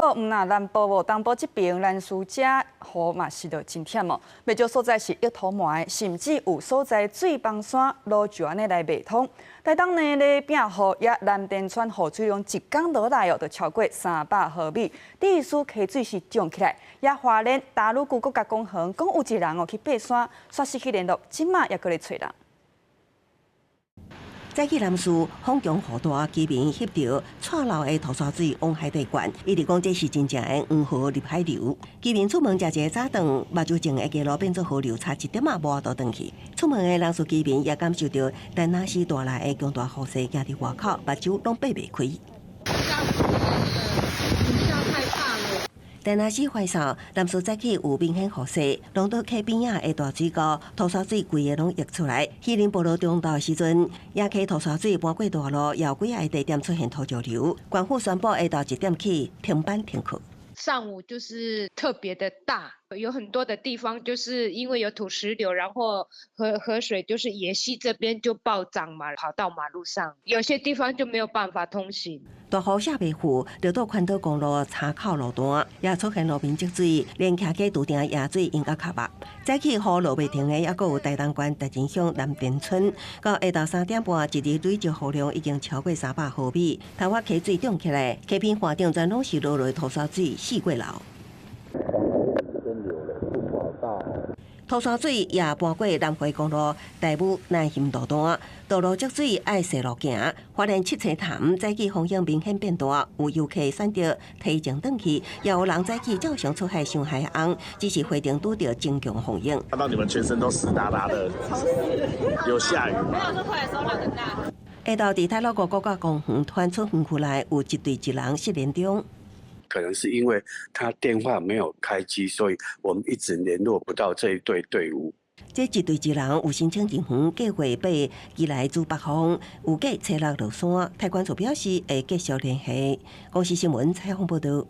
好，毋但南部哦，東部這邊蘭嶼遮雨嘛是著真忝哦，袂少所在是溢土埋，甚至有所在水崩山路就按呢來袂通。台東呢咧變雨，也藍田村雨水量一工落來哦，就超過300毫米，第四溪水是漲起來。也花蓮大魯谷國家公園講有一個人哦去爬山，煞失去聯絡，這馬猶閣咧揣人。早起南勢風強雨大，居民翕著掣流的土沙水往海底灌，伊直講這是真正的黃河入海流。居民出門食一個早頓，目睭前的街路變做河流，差一點仔無法度轉去。出門的南勢居民也感受著田納西帶來的強大雨勢，行佇外口目睭攏擘袂開。田納西懷少，南勢早起有明顯雨勢，龍島溪邊仔的大水溝土沙水規个攏溢出來。希林部落中晝的時陣，野溪土沙水搬過大路，有幾个地點出現土石流，縣府宣布下晝1點起停班停課。上午就是特別的大，有很多的地方就是因為有土石流，然後河水就是野溪這邊就暴漲嘛，跑到馬路上，有些地方就沒有辦法通行。大雨下袂富，就到環島公路岔口路段也出現路面積水，連騎機拄定野水淹甲較目。早起雨落袂停的，猶閣有台東縣大仁鄉南田村，到下晝3點半，一日累積雨量已經超過300毫米，頭仔溪水漲起來，溪邊岸頂全攏是落落土沙水，四過流。土沙水也搬過南迴公路大武南興路段，道路積水愛踅路行。花蓮七星潭早起風險明顯變大，有遊客選擇提前轉去，也有人早起照常出海賞海翁，只是花燈拄著真強風湧。看到你們全身都濕噠噠的，有下雨嗎？沒有，說回來的時候浪很大。下晝佇太魯閣國家公園傳出園區內有一隊一人失聯中。可能是因為他電話沒有開機，所以我們一直聯絡不到這一隊隊伍。這一隊一人有申請入園計劃爬基來主北峰，有計初六落山。太管處表示會繼續聯繫。公視新聞採訪報導。